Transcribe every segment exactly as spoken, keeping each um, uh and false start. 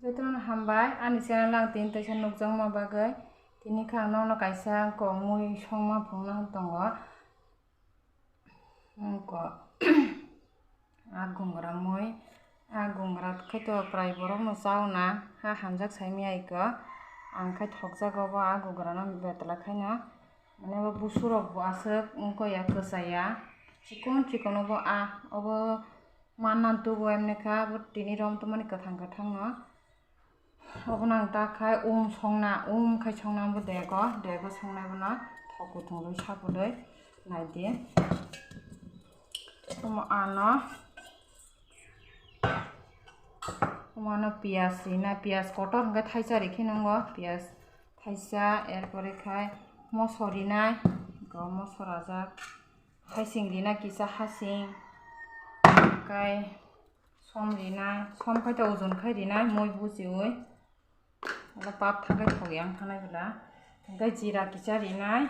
Jotono hambai ani channel ang tini teisa nukjakma bagwi. Tini khe ang nono kaisa kok mui songma phunukna tongo. Wngkha a gungra mui, a gungra khe to prai borok no chao na, ha hamjak sai maya iko. Ang khai thokjago bo a gungra no betla khaino. Mane bo busurok bo aswk wngkha ya, kwchaya. Chikon chikon obo a, obo manna tugo emne kha, bo tini rom tongmani kwthang kwthang no. Obono ang ta khai um songna, um khai songna bo dego, dego songnai bono thok kuthung rwi sapudui naidi. Omo ano, omo ano piyaj rina, piyaj kotor hwnkhe thaisa rikhe nungo, piyaj thaisa, erpore khai moso rinai, go moso rajak, hasing rina kisa hasing, kai som rinai, som khai ta ojon khai rinai, moi bujiui. Oro pap thakai thok yang thanai bwla. Hingke jira kisa rinai.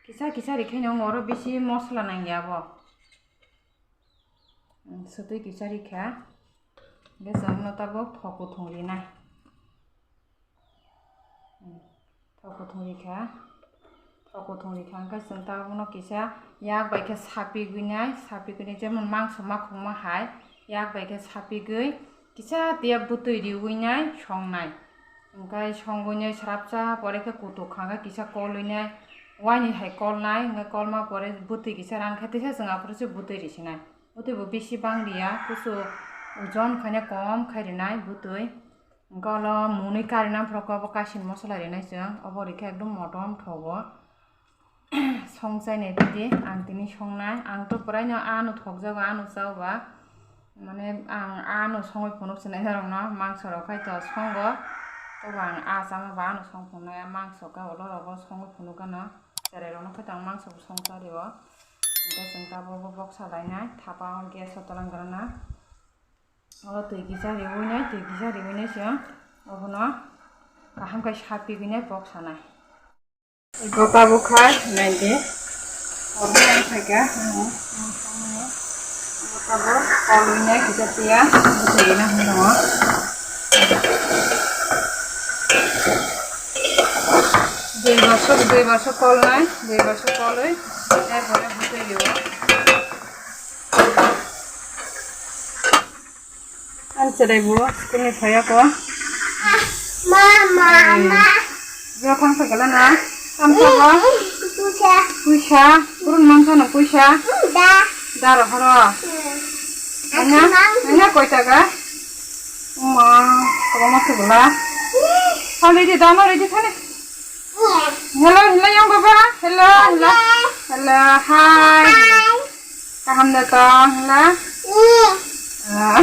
Kisa kisa rikhaino oro bisi mosla nangya bo. Swtwi kisa rikha. Hingke chwngno tabuk thok kuthung rinai. Thok kuthung rikha, thok kuthung rikha, hingke chwng tabukno kisa yak bai khe sapigwinai, sapigwinai jemon mangso makhukma hai yak bai khe sapigwi kisa tiya bwtwi riwinai songnai. Hingke songwinai srapsa pore khe kutuk kha khe kisa kolwinai, waini hai kolnai, hingke kolma pore bwtwi kisa rankhe teisa chwng aphuru se bwtwi risinai. Bwtwi bo bisi bang riya, kusu ojon khaina kom khai rinai bwtwi. Hingke olo mwnwi karina phuru khe obo kasin mosola rinai chwng, obo rikhe ekdom motom thogo. Song chainai tidi ang tini songnai, ang to puraino ano thokjago, ano chao ba. Mane ang ano songwi phunuk sinai norokno, mangso rok khai to songo. Tobo ang a chama ba ano song phunuknai, mangso khe olo rogo songwi phunuk gano. Cherai rokno khai to ang mangso bo song chario. Hingke chwng tabuk bo boksa lainai, thapa o gas o tolang gana. Oro twi kisa riwinai, twi kisa riwinai se obono kaham khe sapigwinai pok sanai. Eko tabuk khai naidi. Obo wng khaikha, hmm, hmm, hmm. Eko tabuk kolwinai kisa tiya, bwtwi rina hwn tongo. Dui baso, dui baso kolnai, dui baso kolwi, erpore bwtwi riwo. Ang cherai bo school ni phaiya ko. Mama, ma. Bro thang phai kala na. Tam sa ba. Puisa. Puisa. Purun mang sa no puisa. Da. Da ro horo. Anya, anya koi taka. Ma, ko ma se bula. Hali di dano re di thani. Hello, hello, young baba. Hello, hello. Hello, hi. Kaham da tong, hello. Ah,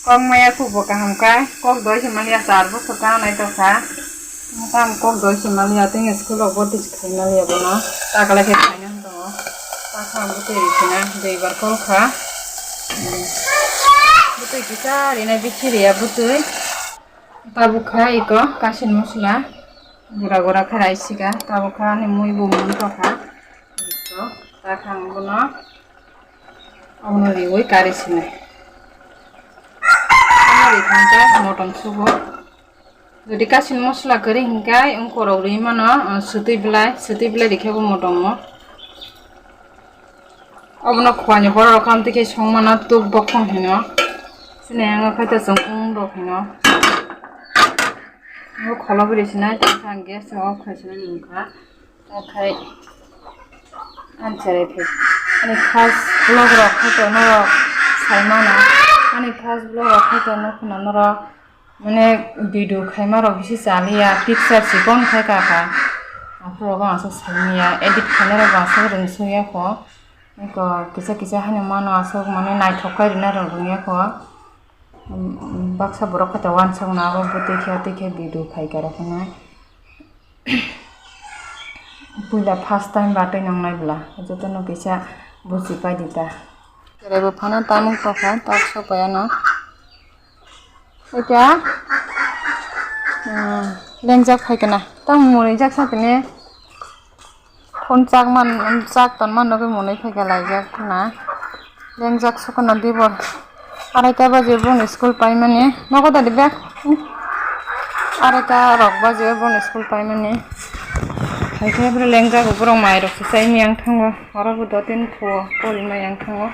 kok maya kubo kaham kai. Kok doi se maliya char bosor ka nai to kha. Tam kok doi se maliya, teng school rok bo tis khai maliya bono. Ta kala khe khai nang tongo. Ta kha bo twi rikhe na, dui bar kol kha. Hmm. Bo twi kisa rina bisi riya bo twi. Tabuk kha iko kasin mosla gura gura khe raisika, tabuk kha ani mui bo mung tokha. Iko ta kha ang bono omono riwi kari sinai. Omo ri thangkha motom sugo. Jodi kasin mosla kwrwi hinkhe wngkorok rwi mano, swtwi belai, swtwi belai rikhe bo motomo. Obono khwani borok rok khe amtwi khe songmano tuk bokhong hino. Sini ang khaito chwng wng rok hino. Bo kholo bwrwi sinai, tei khe ang gas off khai sinai nungkha. Okhai ang cherai phi. Ani first vlog rok khaito norok sai mano. Ani first vlog rok khaito nukhuno norok. Mane video khaima rok bisi chaliya, picture chikon khai kha kha. Aphuru bo aswk simiya, edit khainai rok bo aswk rwngsungya kho. Eko kisa kisa haino mano aswk mane naithok khai rwna rwngya kho. Baksa borok khe to wansukna abo bwtwi khe twi khe video khai kha rok hinwi. Puila first time batwi nang nai bwla, jotono kisa buji pai di ta. Cherai bo phano tamung tokha, tak sopaiano. Eka, hmm, lengjak phai kana. Tamo mwnwijak sa tini. Phone chak man, chak ton man nogwi mwnwi phai kha laijak na. Lengjak sukano dibor. Araita baje boni school paimani. Nogo dadi bag. Araita rok baje boni school paimani. Haikhe bro lengjak borok mairok se chai miyang thango. Oro bo do tin phuo pori miyang thango.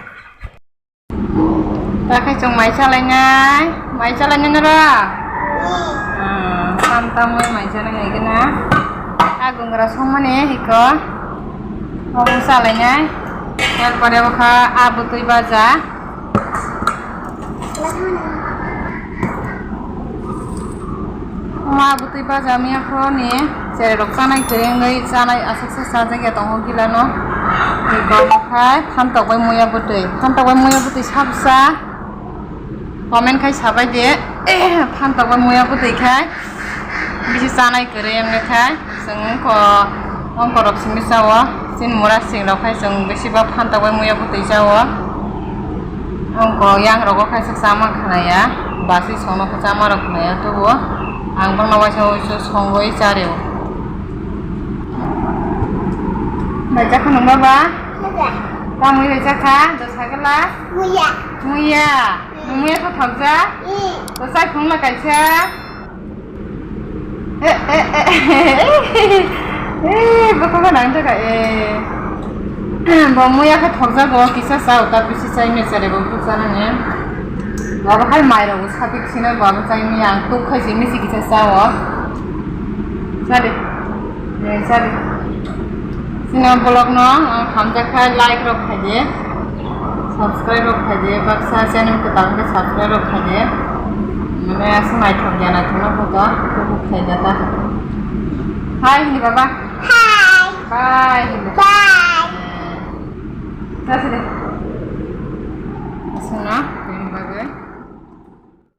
Ta khai chwng mai chalainai, mai chalainai noro? Ah, tam tam mai mai chalainai gana. A gungra songmani hiko. Obo chalainai. Erpore bokha a bwtwi baja. Omo bwtwi baja miya phone ni cherai rok chanai kwrwi wngwi chanai aswk se chajak ya tongo gila no. Eko khai phantok bai muya bwtwi, phantok bai muya bwtwi sabsa comment khai sabai de. Phantok bai muya bwtwi khai bisi chanai kwrwi wngwi khai chwng ko ongko rok simi chao, chini mura sing rok khai chwng bisi ba phantok bai muya bwtwi chao. Ongko yang rogo kaisa chama khnaya, basi songno khe chama rok khnaya, tubuo ang bono waisa waisa songwi chario. Bai jakha nung baba? Muya. Tamwi bai jakha, do sagala? Muya. Muya. Nung muya khe thokjak? Mm. To chai phung la kaisa. Eh, eh, eh, eh, eh, bokong nang jaga, eh. Bo muya khe thokjago, kisa sa uta bisi chai mechare bo bukcha nani. Bo abo hai mai rok bo sapik sina bo abo chai mia ang tuk khai si misi kisa sa o. Sa de. Eh, sa de. Sina vlog no, ah, hamjak khai like rok khai de, subscribe rok khai de, baksa channel kwtal khe subscribe rok khai de. Mane aswk naithok ya, naithok no photo, kuku khai de ta. Hi hindi baba. Hi. Bye hindi. Bye. Aswk na.